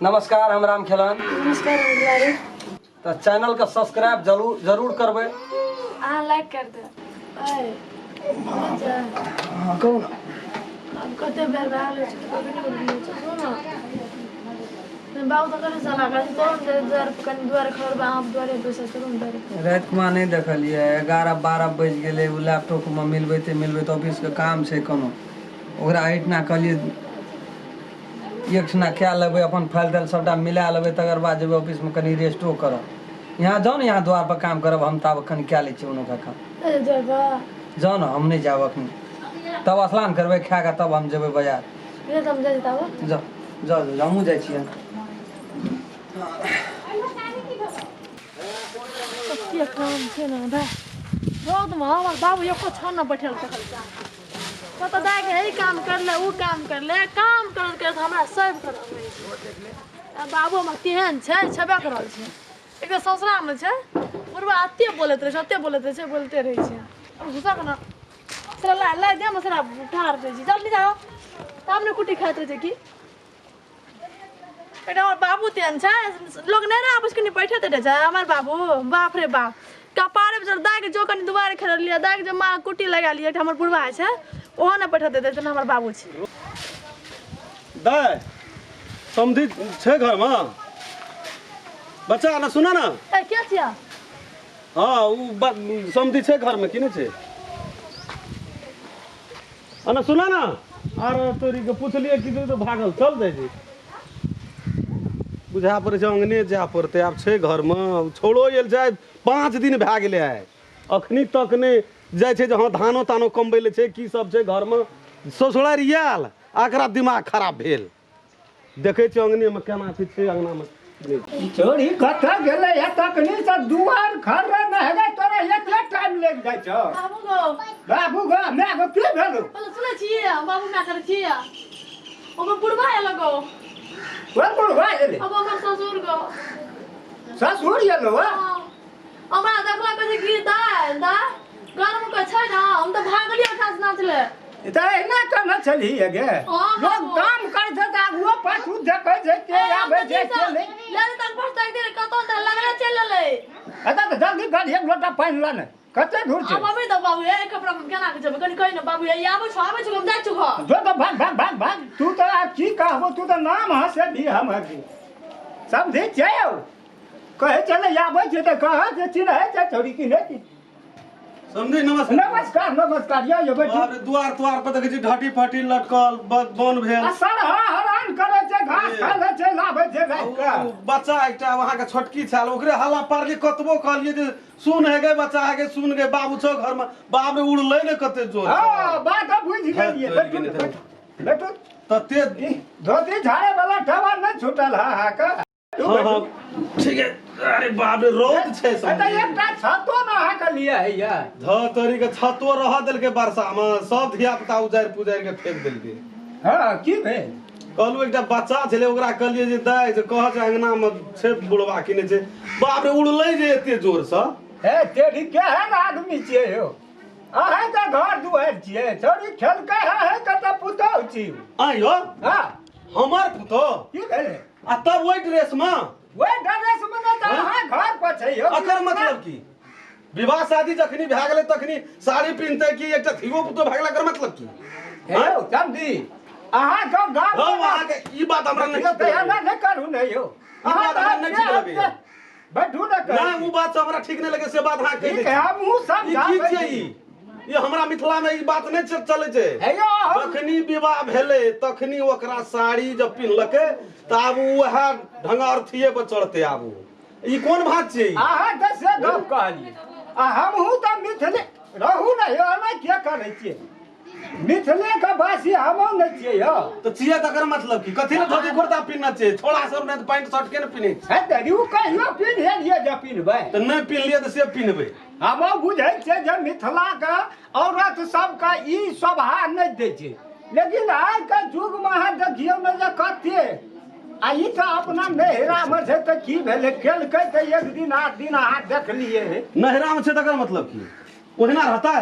नमस्कार, हम राम खेलन। नमस्कार, हम दुलारी। तऽ चैनल के सब्सक्राइब जरूर जरूर करबै। अहाँ लाइक कर दे। हाँ, कहू ना। अब कते बेर भए गेल छै, कभी नहि उठलै छै। सुन ने बाबू, तऽ कनि सलाह करै छै, तोहन जे दुआर कनि दुआरे खबर अहाँ दुआरे बैसल चलू ने दुआरे। राति खुमा नहि देखलियै, 11-12 बजि गेलै। ओ लैपटॉपमे मिलबैते मिलबैते ऑफिसके काम छै कोनो, ओकरा एहिठिना कहलियै एकठिना कए लेबै, अपन फाइल ताइल सबटा मिला लेबै, तकर बाद जेबै ऑफिसमे कनि रेस्टो करब। यहाँ जाउ ने, यहाँ द्वार पर काम करब। हम ताब कनि कए लै छियै ओनुका काम। ए दुआर पर जाउ ने, हम नहि जायब अखनी। तब स्नान करबै खा कऽ, तब हम जेबै बाजार। ये तऽ हम जाइ ताब। जाउ जाउ जाउ, हमहूँ जाइ छियै। कते काम छै ने भाय रौदमे। हमर बाबू एको क्षण ने बैठल देखल जा कतऽ दाइ के, हे काम कर ले, उ काम कर ले। काम करैत करैत हमरा सब करऽ पड़ै छै। आ बाबू हमर तेहन छै, छेबे करल छै। एक तऽ ससुरामे छै बुढ़बा, एते बोलैत रहै छै, ओते बोलैत रहै छै, बोलते रहै छै। अब घुसा के ना साला ला ला दे मसरा ठाढ़ रहै छै। जल्दी जाओ तब ने कुटी खाइत रहै छै। की एकटा हमर बाबू तेहन छै, लोग नहि रहै आबै छै, कनि बैठे तैठे छै। हमर बाबू बाप रे बाप, कपारे पर दाइ के जो कनि दुआरे खेल लिअ, दाइ के जो माँ कुटी लगा लिअ। एकटा हमर बुढ़बा छै, ओहो नहि बैठऽ देतै, तेना हमर बाबू छै। दाय, समधि छै घरमे? बच्चा ने सुन ने। ए, के छियै? हाँ, उ समधि छै घरमे कि नहि छै? अना सुन ने, आर तोरी के पुछलियै कि तऽ भागल चल जाइ छै। बुझा पड़ै छै अंगने जाय पड़तै आब। छै घरमे? छोड़ो आयल छै, 5 दिन भए गेलै आइ, अखनी तक नहि जाइ छै जे हँ धानो तानो कमबै लए छै की सब छै घरमे। ससुरारि आयल आ एकरा दिमाग खराब भेल। देखै छियै अंगनेमे केना छै, छै अंगनामे नहि। छोरी कतऽ गेलै? है तखनी से दुआर खर्रे में हेगे, तोरा एते टाइम लागि जाइ छौ? बाबू गो। बाबू गो, माय गो, की भेलौ? बोलो, सुनै छियै? बाबू माय करै छियै, ओकर बुढ़बा एलो गो। कोन बुढ़वा एलै? अब हमर ससुर गो। ससुर एलो? हाँ। हमरा देखला कहै छै कि दाय दाय गरम के छै ने। हम तऽ भागलियै ओठा से नाचले। तऽ एहिना केना छलही गे? हाँ, लोग बाबू। काम करै छै तऽ आगुओ पाछू देखै छै के आबै छै के नहि। ले तक बस तक दे कतौ तऽ लगले चलि एलै। एतऽ तऽ जल्दी कर, एक लोटा पानि ला ने, कते दूर छै? आब अबै तऽ बाबू, ए कपड़ा में केना के जेबै? कनि कहि ने बाबू, हे आबै छौ, आबै छौ, हम जाइ छौ घर। जो तऽ भाग भाग भाग भाग। तू तऽ आब की कहबो, तू तऽ नाम हँसे भी हमर भी समझै छै। यौ, कहै छलै आबै छै तऽ कहै छै चिन्है छै छोरी कि नहि? समझी, नमस्कार। नमस्कार नमस्कार, यौ यौ, बैठू। बाप रे, दुआर तुआर पर देखै छी ढटी फटी लटकल, बन भेल। आ सरहा हरान करै छै, घास खा लै छै, लाबै छै राखि कऽ। ओ बच्चा एकटा अहाँके छोटकी छल, ओकरे हल्ला पारलियै। कतबो कहलियै जे सुन हे गे बच्चा, हे गे सुन गे, बाबू छौ घरमे। बाप रे, उड़लै ने कते जोर से। हँ, बात तऽ बुझि गेलियै। हँ, बैठू ने, बैठू बैठू। तते ई धोती झाड़े वाला ठवा नहि छूटल है अहाँके? हाँ हाँ, ठीक है। अरे बाप रे, रौद छै। ए तऽ एकटा छतो ने अहाँके लिए हैया। धऽ तोरी के, छतो रह देलकै वर्षा मे, सब धिया पुता उजारि पुजारि के फेंक देलकै। हँ, की भेल? कहलू एकटा बच्चा छलै, ओकरा कहलियै जे दाइ जे कह जे अंगना मे छै बुढ़वा कि नहि छै। बाप रे, उड़लै जे एते जोर से। हे तेरी, केहन आदमी छियै यौ अहाँ? तऽ घर दुआरि छियै, छौड़ी खेलकै है, है कतऽ पुतहु छी। आँ यौ? हँ। हमर पुतोह? की भेलै? आ तब ओहि ड्रेस मे? ओहि ड्रेस मे नहि तऽ अहाँ घर पर छै यौ। एकर मतलब की? विवाह शादी जखनी भए गेलै तखनी साड़ी पिन्हतै कि एकटा धियो पुतो भए गेलै, एकर मतलब की? हे यौ समधी, अहाँ के गाम हम अहाँके ई बात हमरा नहि ठीक तऽ लगैए। एना नहि करू ने यौ। ई बात हमरा नहि ठीक लगैए। बैठू ने। नहि, ओ बात से हमरा ठीक नहि लगे, से बात अहाँ कहि दै ठीक छी। है, हमहूँ ई की समझाबै छियै छी। ई? ई हमरा मिथिला मे ई बात नहि चलै छै। हे यौ, जखनी विवाह भेलै तखनी ओकरा साड़ी जब पिन्हलकै तऽ आब ओ उएह ढंगार्थीये पर चढ़तै। आब ओ ई कोन भात छियै ई? अहाँ तऽ से गप कहलियै आ हमहूँ तऽ मिथिले रहू ने यौ, एना किया करै छियै? मिथिलेके वासी हमहूँ नहि छियै यौ? तऽ छियै तकर मतलब की? कथी लए धोती कुर्ता पिन्हना छै? छोड़ा सब नहि तऽ पैंट शर्ट के ने पिन्है छै? हे तरी, ओ कहियो पिन्हे लियै जे पिन्हबै। तऽ नहि पिन्हलियै तऽ से पिन्हबै। हमहूँ बुझै छियै जे मिथिलाके औरत सबके ई शोभा नहि दै छै, लेकिन आइके युगमे अहाँ देखियौ ने जे कते आ ई तऽ अपना नैहरामे छै तऽ की भेलै? केलकै तऽ एक दिन 8 दिन अहाँ देखलियै। नैहरामे छै तकर मतलब की? ओहिना रहतै,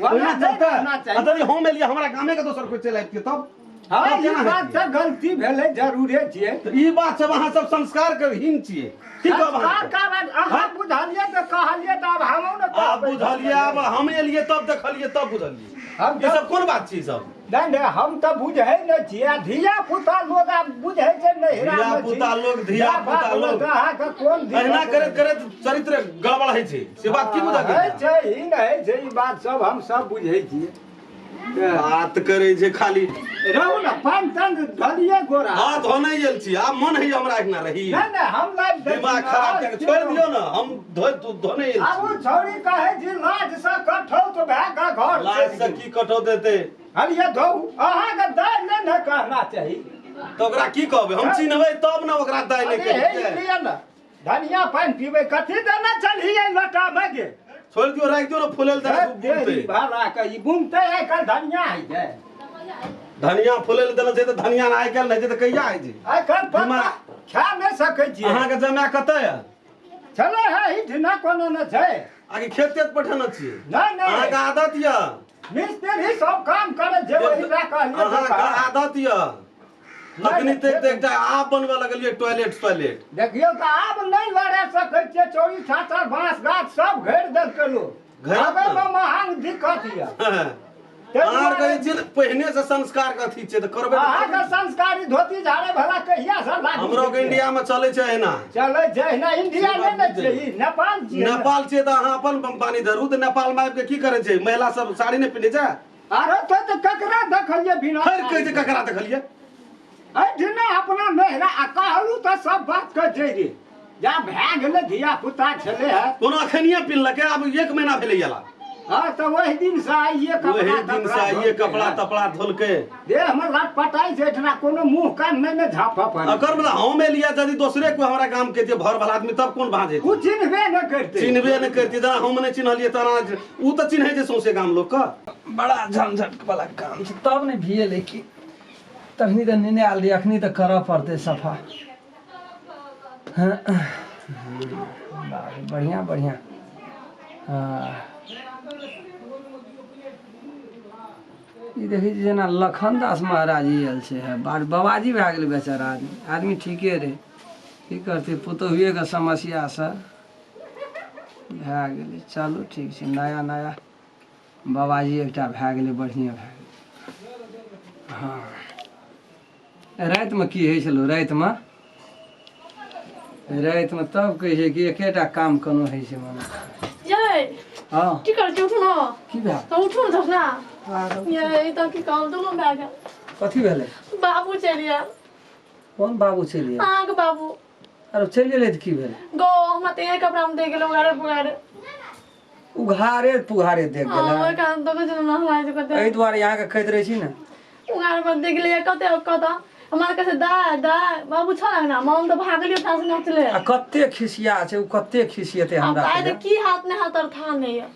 ओहिना नहि चलतै? रहना चाही। आ यदि हम एलियै, हमरा गामे के दोसर कोइ चलि अबितियै तब? हँ, तब ई केना बात हेतै? तऽ गलती भेलै, जरूरे छियै। तऽ ई बात सब अहाँ सब संस्कार के हीन छियै। की कहब संस्कार अहाँके? का बात अहाँ बुझलियै तऽ कहलियै, तऽ आब हमहूँ ने आब कहबै। बुझलियै, आब हम एलियै तब देखलियै, तब बुझलियै। हम ई सब कोन बात छी ई सब? नहि नहि, हम तऽ बुझै नहि छियै। आ धिया पुता लोग आब बुझै छै नहिरा मे छी। धिया-पुता लोग, धिया-पुता जा बाप लोग। रे, अहाँके कोन दिक्कत? अहिना करैत करैत चरित्र गड़बड़ होइ छै, से बात की बुझलियै? होइ छै, ई नहि होइ छै, ई बात सब हम सब बुझै छियै। बात करै छै खाली। रहू ने, पानि तानि धलियै गोरा? हाथ धोने गेल छी। आब मन होइए हमरा एहिना रही। नहि नहि, हम लाइफ दिमाग खराब कए के छोड़ि दियौ ने, हम धो धोने गेल आब ओ छी। छौड़ी कहै छी लाज से कठौत भए कऽ घर लाज से की कटौत हेतै? हलियै धोउ, अहाँके दाइ नहि ने कहना चाही। तऽ ओकरा की कहबै? हम चिन्हबै तब ने ओकरा दाइ नहि अरे हे, कहै। लिअ ने, धनिया पानि पीबै। कथी देने चलहियै लोटा मे गे? छोड़ि दियौ, राखि दियौ ने, फुलै लए देने छै, देरी बुनतै। भला के ई बुनतै। आइ काल्हि धनिया होइ छै? धनिया फुलै लए देने छै तऽ धनिया आइ काल्हि नहि छै तऽ कहिया होइ छै? आइ काल्हि पत्ता खा नहि सकै छियै। अहाँके जमाए कतऽ यऽ? छलै है एहिठिना, कोनो नहि छै। आकि खेत तेत पठेने छियै? नहि नहि। अहाँके आदत यऽ। मिस्त्री सब काम करै छै, ओहि लए कहलियै। अहाँके आदत यऽ। अखनी तक तऽ एकटा आब बनबऽ लगलियै टॉयलेट टॉयलेट। देखियौ तऽ, आब नहि लड़ा सकै छियै। चौरी छाछर बाँस गाछ सब घेर देलकै लोक। घेरत आबे ने। मे महांग दिक्कत यऽ। ताहि अहाँ दुआरे कहै छियै ने, पहिने से संस्कार के अथी छै तऽ करबै तऽ अहाँके करबै। संस्कारी धोती झाड़े भला कहिया से लागू हमरो के भेलै? इंडिया में चलै छै एना। चलै छै एहिना। इंडिया से नहि बात ने बुझै। छियै, ई नेपाल छियै ने। नेपाल छियै तऽ अहाँ अपन पानी धरू तऽ नेपाल में आबि के की करै छै? महिला सब साड़ी नहि पहिनै छै? अरे तो तऽ ककरा देखलियै बिना? फेर कहै छै ककरा देखलियै। एहिठिना अपना नहिरा आ कहलू तऽ सब बात कहै छै रे, जा भए गेलै, धिया पुता छलै है। कोनो अखनिये पिन्हलकै, आब एक महीना भेलै एला। हँ तऽ ओहि दिन से आइए कपड़ा ओहि दिन से तपड़ा आइए धोलकै कपड़ा है। तपड़ा धोलकै। देह में लटपटाइ छै, एहिठिना कोनो मुँह कान नहि ने झाँपऽ पड़ै। एकर मतलब हम एलियै, यदि दोसरे कोइ हमरा गाम के जे भर वाला आदमी तब कोन भाँज हेतै? ओ चिन्हबे नहि करतै। चिन्हबे नहि करतै। जेना हम नहि चिन्हलियै तेना ओ तऽ चिन्है छै सौंसे गाम लोकके। बड़ा झंझट वाला काम छै, तब ने भेलै कि तखनी तऽ नेने आयल रहियै, अखनी तऽ करऽ पड़तै सफा। हँ, बाप रे, बढ़िआँ बढ़िआँ। हँ, ई देखै छी जेना लखन दास महाराज जी आयल छै। है बार बाबाजी भए गेलै बेचारा आदमी। आदमी ठीके रहै, की करतै, पुतोहुएके समस्यासँ भए गेलै। चलू ठीक छै, नया नया बाबाजी एकटा भए गेलै, बढ़िएँ भए गेलै। हँ, रातिमे की होइ छलौ? रातिमे रातिमे तब कहै छै कि एकेटा काम कोनो होइ छै मने। यै। हँ। की करै छी? उठू ने। की भेल? तऽ उठू ने झसना। यै, तऽ की कहब, दुनू भए गेल। कथी भेलै? बाबू चलि आयल। कोन बाबू चलि आयल? अहाँके बाबू। अरे चलि एलै तऽ की भेलै? गो हमरा तऽ इहे कपड़ामे देख गेलै उघारे पुघारे। उघारे पुघारे देख हँ। गेलै? ओहि कारण देखै छी ने, हल्ला छै कते। एहि दुआरे अहाँके कहैत रहै छी ने। उघार पर देख लियै कते कतऽ हमरा कहै छै दाय दाय बाबू छल अंगना मे, हम तऽ भागलियै ओठा से नचले। आ कते खिसिया छै ओ, कते खिसियेतै आब हमरा? आइ तऽ की हाथ नहि हाथ और था नहि यऽ।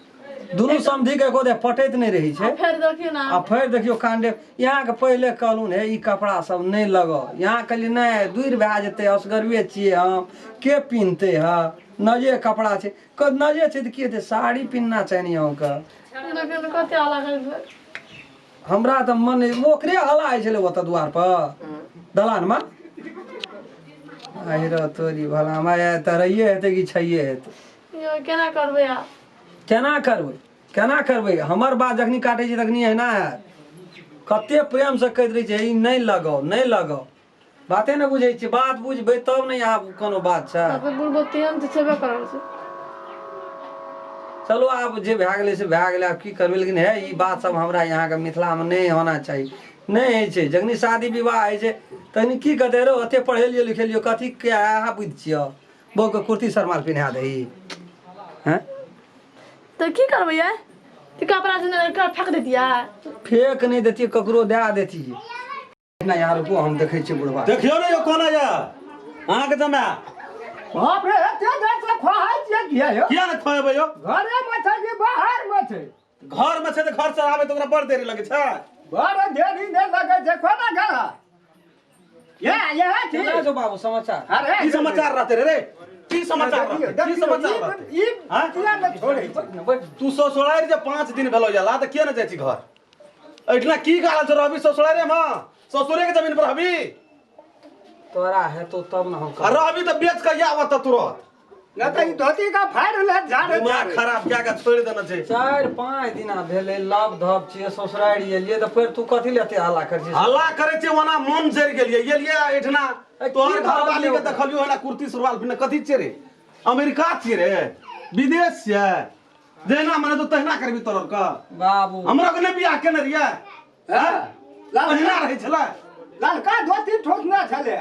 दुनू समधि के एको दे पटैत नहि रहै छै। आ फेर देखियौ ने। आ फेर देखियौ कांडे। यहाँके पहिले कहलहुँ हे ई कपड़ा सब नहि लगाउ, यहाँ कहलियै नहि, दूर भए जेतै, असगरुए छियै हम, के पिन्हतै? हँ, नये कपड़ा छै, नये छै तऽ की हेतै? साड़ी पिन्हना चाही अहूँके। देखियौ ने कते हल्ला करैत रहै। हमरा तऽ मन ओकरे हल्ला होइ छलै ओतऽ दुआर पर दलानमे। आहि रौ तोरी भला, हमरा तऽ रहिए हेतै कि छैहे हेतै? यौ, केना करबै आब? केना करबै, केना करबै? हमर बात जखनी काटै छै तखनी एहिना हैत। कते प्रेमसँ कहैत रहै छै ई नहि लगाउ, नहि लगाउ, बाते नहि बुझै छियै। बात बुझबै तब ने यहाँ कोनो बात छै। तब बुढ़बो तेहन तऽ छेबे करल छै। चलू आब जे भए गेलै से भए गेलै, आब की करबै? लेकिन हे ई बात सब हमरा यहाँके मिथिलामे नहि होना चाही, नहि होइ छै। जखनी शादी विवाह होइ छै तखनी की कहतै रौ, ओते पढ़ेलियौ लिखेलियौ कथी के, अहाँ बुझि छियौ, बौके कुर्ती शरमाल पिन्हा दही हैं? तऽ की करबै यै? तऽ कपड़ा जे एकरा फेक दैतियै? फेक नहि देतियै, ककरो दए देतियै। ना यहाँ रुकू, हम देखै छियै बुढ़वा। देखियौ ने यौ, कोना यऽ अहाँके जमाए? बाप रे, एते देर से खोहाइ छियै किया यौ? किया ने खोएबै यौ? घरे मे छै कि बाहर मे छै? घर मे छै तऽ घर से आबै तऽ ओकरा बड़ देरी लगै छै। बड़ देरी नहि लगै छै। कोना घर या यहाँ छी? केना छौ बाबू समाचार? अरे की समाचार रहते रे? रे की समाचार देखियौ, रहते? की देखियौ, समाचार रहते? ई आँय? किया नहि छोड़ै छै? तू ससुरारि जे 5 दिन भेलौ यला तऽ किया ने जाइ छी घर? एहिठिना की गाड़ल छौ रवि ससुरारे मे? ससुरे के जमीन पर रहबी? तोरा हेतो तब न हम आ रहबी तऽ बेच के आबत तऽ तुरत। न तऽ ई धोती का फाड़ि ले झाड़े। दिमाग खराब कए के छोड़ि देने छै। 4-5 दिना भेलै लव धब छियै, ससुरारि एलियै तऽ फेर तू कथी लए एते हल्ला करै छियै? हल्ला करै छियै ओना मन जरि गेलियै, एलियै एहिठिना तोहर की घरवाली के कहलियौ? देखलियौ एना कुर्ती सुरवाल पिन्हने, कथी छियै रे? अमेरिका छियै रे, विदेश छियै? जहिना मन हेतौ तहिना करबी तोहर के। बाबू हमरा के नहि बियाह केने रहियै? हँ, अहिना रहै छलै। ललका धोती ठोकने छलै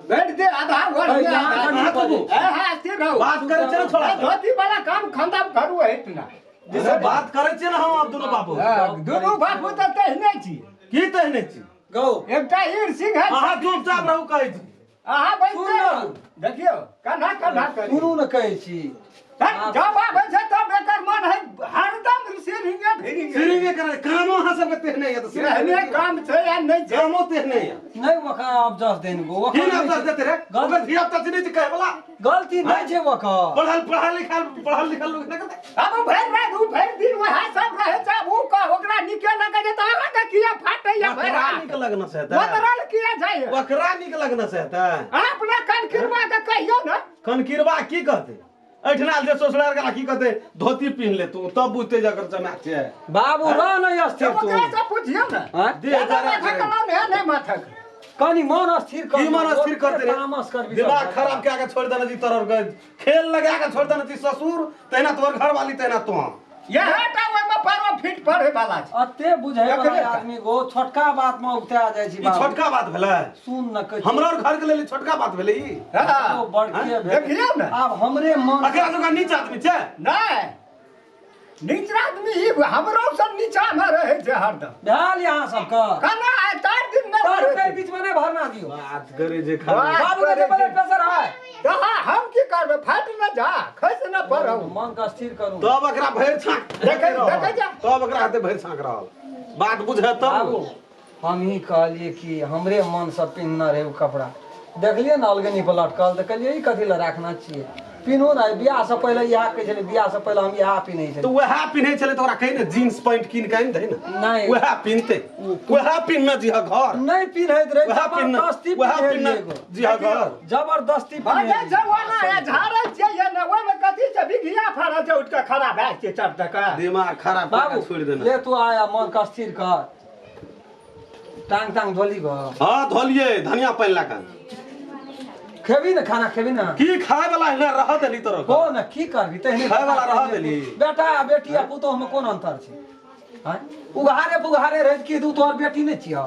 बैठ दे आधा घर में यहाँ आधा। कनी हाथ बजै। ए, हाँ, स्थिर रहू। बात करै छै ने छोड़ा। ए, धोती वाला काम खंदा करू हेत ना। जैसे बात करै छियै ने हम आब दुनू बापू। हाँ, दुनू बापू तऽ तेहने छी। की तेहने छी? गौ एकटा ईर सिंह है। अहाँ चुपचाप रहू कहै छी। अहाँ बैसते सुन न। रहू। देखियौ कन्हा कन्हा करी। सुनू ने कहै छी। हट, जब आबै छै तब एकर मन है हरदम सिरिंगे भिरिंगे। सिरिंगे करै कामो अहाँ सबके तेहने यऽ तऽ एहने काम छै या नहि छै? कामो तेहने यऽ। नहि ओकरा आब जस देन गो। की नाम जस देते रे? ओकर धिया पुता छै नहि छै कहै वाला? गलती नहि छै ओकर। पढ़ल पढ़ल लिखल पढ़ल लिखल लोक नहि करतै। आब ओ भरि राति ओ भरि दिन वएह सब रहै छै, आब ओ कह ओकरा नीके लगै छै तऽ अहाँके किया फाटैया भरि ओकरा राति? नीक लगना से हेतै। बदरल किया जाइए? ओकरा नीक लगना से हेतै। अहाँ अपना कनकिरबा के कहियौ ने। कनकिरबा की कहतै? एहिठिना जे ससुराल गेला की कहतै? धोती पिन्ह ले तू तब बुझतै जे एकर जमाय छै। बाबू रह नहि अस्थिर तू। ओकरा से पुछियौ ने। आँय? देह एना जरा माथा करै। कलाउ ने, नहि माथा के। कनी मन अस्थिर कर। की मन अस्थिर करतै रे? तामस करबी। दिमाग खराब कए के छोड़ि देने छी तोहर के। खेल लगा के छोड़ि देने छी ससुर, तहिना तोहर घरवाली तहिना तों। इएह टा ओहिमे प्रॉफिट पढ़े वाला छै। अते बुझै वाला एखने। आदमी गो छोटका बात मे उगता जाइ छी ई बाबू। छोटका बात भेलै? सुन न कहै छी। हमरा और घर के लेल ई छोटका बात भेलै ई? हँ। ओ बड़के भेलै। देखियौ ने। आब हमरे मन एकरा सबके नीच आदमी छै? नहि, नीच आदमी ई हमरो सब नीचा मे रहै छै हरदम। भेल यहाँ सबके? कना आइ 4 दिन नहि तार रहै के छै। बीच में नहि भरना दियौ। बात करै छै खाली। बात बाबू के करै ब्लड छै। प्रेशर है। तऽ हम की करबै? फाटि न जा, खसि न पड़ौ। मन के स्थिर करू। तब एकरा भरि छाँक देखै देखै जा। तब एकरा हेतै भरि छाँक रहल। बात बुझे तब। बाबू हम ही कहलियै कि हमरे मन से पिन्हने रहे ओ कपड़ा। देखलियै ने अलगनी पर लटकल तऽ कहलियै ई कथी लए राखना छियै? पिन्हू ने, बियाह से पहिले इएह कहै छलै, बियाह से पहिले हम इएह पिन्है तऽ छलियै। वएह पिन्है छलै तऽ ओकरा कही ने जींस पैंट कीन के आनि दही ने। नहि। वएह पिन्हतै, वएह पिन्हने जिह घर। नहि पिन्हैत रहै, वएह पिन्हने जबरदस्ती वएह पिन्है पिन्हने एगो। जिह घर। जबरदस्ती भऽ जाइ छै पिन्है। ओना हे, झाड़ै छियै ये ने, ओहिमे कथी छै? बिघिया फड़ल छै, उठि कऽ खड़ा भए जाइ छै चट दऽ कऽ। दिमाग खराब कए बाबू के छोड़ि देने। ले तू आया मन के स्थिर कर। टांग टांग धोली गो? हाँ धोलिए, धनिया पानि लए कऽ। खेबी ने खाना खेबी ने? की खाय वाला है रह देली तोरा? हो ने की करबी तहने खाय वाला रह देली। बेटा आ बेटी आ पुतोह में कोन अंतर छै? आँय? उघारे पुघारे रहैत की तू तोहर बेटी नहि छियह?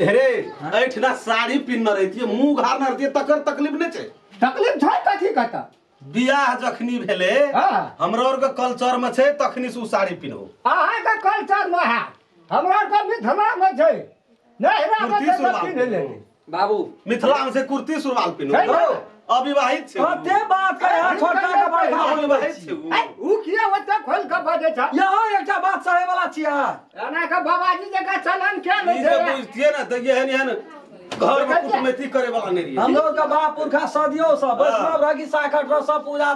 हे रे, एहिठिना साड़ी पिन्हने रहितियै, मुँह घारने रहितियै, तकर तकलीफ नहि छै। तकलीफ छै कथी कतऽ? बियाह जखनी भेलै हाँ। हमरा आरके कल्चर में छै तखनी से उ साड़ी पिन्हू। अहाँके कल्चर मे है, हमरा आरके मिथिला मे छै। नहिरा मे कुर्ती छै तऽ सुरवाल पिन्ह पिन्हू। लेतै। बाबू मिथिला में छै कुर्ती सुरवाल पिन्हू। छै ने? अविवाहित छै। कते बात कहे यहाँ छोटका के बड़का अविवाहित छै उ। ऐ, उ किया ओते खोलि कऽ बजै छै? यहाँ एकटा बात सहे वाला छियै। एना के बाबाजी जकाँ चलन किया नहि ई जे छै? बुझतियै ने तऽ एहन एहन घर में कुटमैती करे वाला नहि रहियै। हमरो के बाप पुरखा सदियो से वैष्णव रगी साखट रह सब पूजा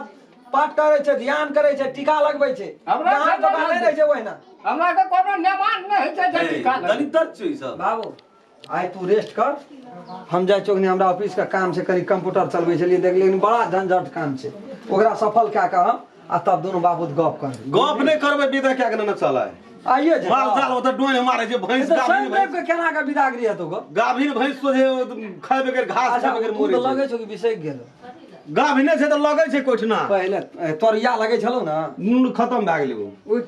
पाठ करे छै, ध्यान करे छै, टीका लगबै छै। हमरा यहाँ घर टोका नहि रहै छै ओहिना। हमरा के कोनो नेमान नहि होइ छै जे टीका लगबै। दलितर छै ई सब। बाबू आइ तू रेस्ट कर, हम जाइ चौकनी, हमरा ऑफिस के काम छै, कनि कंप्यूटर चलबै छलियै देखलियै बड़ा झंझट काम छै, ओकरा सफल कए कऽ हम आ तब दुनू बाबू गप करबै। गप नहि करबै विदा कए के ने चलै। आइए जे माल जाल ओतऽ डोइन मारै छै भैंस तऽ गाभिन शनि भैंस। देव के केना के विदागरी हेतौ गो? गाभिन भैंस सोझे खाय बगैर घास अच्छा खाय बगैर दूध मरै छै। लगै छौ कि बिसैक गेल? गाभिने छै तऽ लगै छै कोठिना। पहिले तोरिया लगै छलौ ने? नून खतम भए गेलै ओ। उ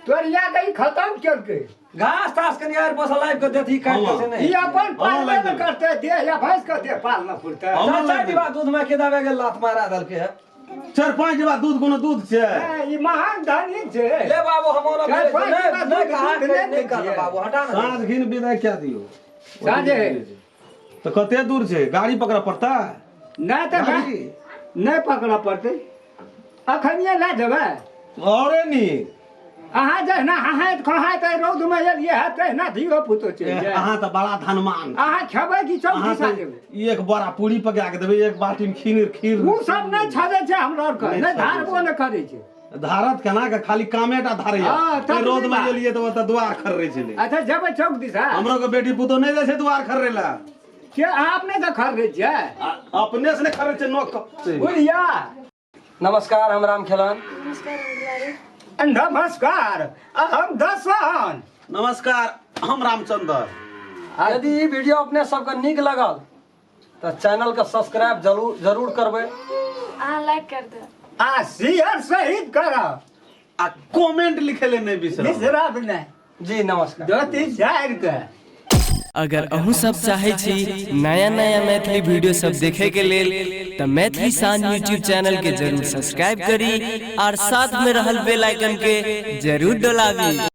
तोरिया के ई खतम केलकै। घास तास कनि आरि पर से लाबि कऽ देतही काटि कऽ से ई नहि। अपन हँ, पालबे लागि ने गेलै। करतै देह या भैंस के देह पालना पुरतै। हँ। 4 डिब्बा दूध में के दबे गेल लात मारा देलकै है। 4-5 डिब्बा दूध कोनो दूध छै? ए, ई महान धनी छै। ले बाबू हम ओना 4-5 नहि डिब्बा नहि दूध कहा दूध नहि नहि दै कर छियै। बाबू हटा ने। साँझ घिन विदा कए दियौ। साँझे? तऽ कते दूर छै? गाड़ी पकड़ऽ पड़तै? नहि तऽ गाड़ी? नहि पकड़ऽ पड़तै, अखनिये लए जेबै। औरे नीक। अहाँ जहिना हहाइत खहाइत एहि रौदमे एलियै हे तहिना धियो पुतो चलि जाय। अहाँ तऽ बड़ा धनमान। अहाँ खेबै कि अहाँ चौकी सा तऽ जेबै? ई एक बोरा पूरी पका के देबै, एक बाटी में खीर खीर। ओ सब नहि छजै छै हमरा आरके, नहि नहि छजै धारबो छै। नहि करै छै। धारत केना के खाली कामे टा धारैया। हँ, तब रौद में नहि बा। गेलियै तऽ ओतऽ दुआर खर्रै छलै। अच्छा, जेबै चौक दिशा? हमरो के बेटी पुतोह नहि जाइ छै दुआर खर्रै लए। के अहाँ अपने से खर्रै छियै? अपने से नहि खर्रै छै, नोक बुढ़िया। नमस्कार, हम राम खेलन। नमस्कार, हम दुलारी। नमस्कार, हम दसन। नमस्कार, हम रामचंद्र। यदि ई वीडियो अपने सबके नीक लगल तऽ चैनल के सब्सक्राइब जरूर जरूर करबै। अहाँ लाइक कर देब आ शेयर सहित करब आ कमेंट लिखे ले नहि बिसरब। बिसरब नहि। जी नमस्कार। धोती झाड़ि कऽ। अगर अहूँ सब चाहे छी नया नया मैथिली वीडियो सब देखे के लेल तऽ मैथिली शान यूट्यूब चैनल के जरूर सब्सक्राइब करी और साथ में रहल बेल आइकन के जरूर डोलाबी।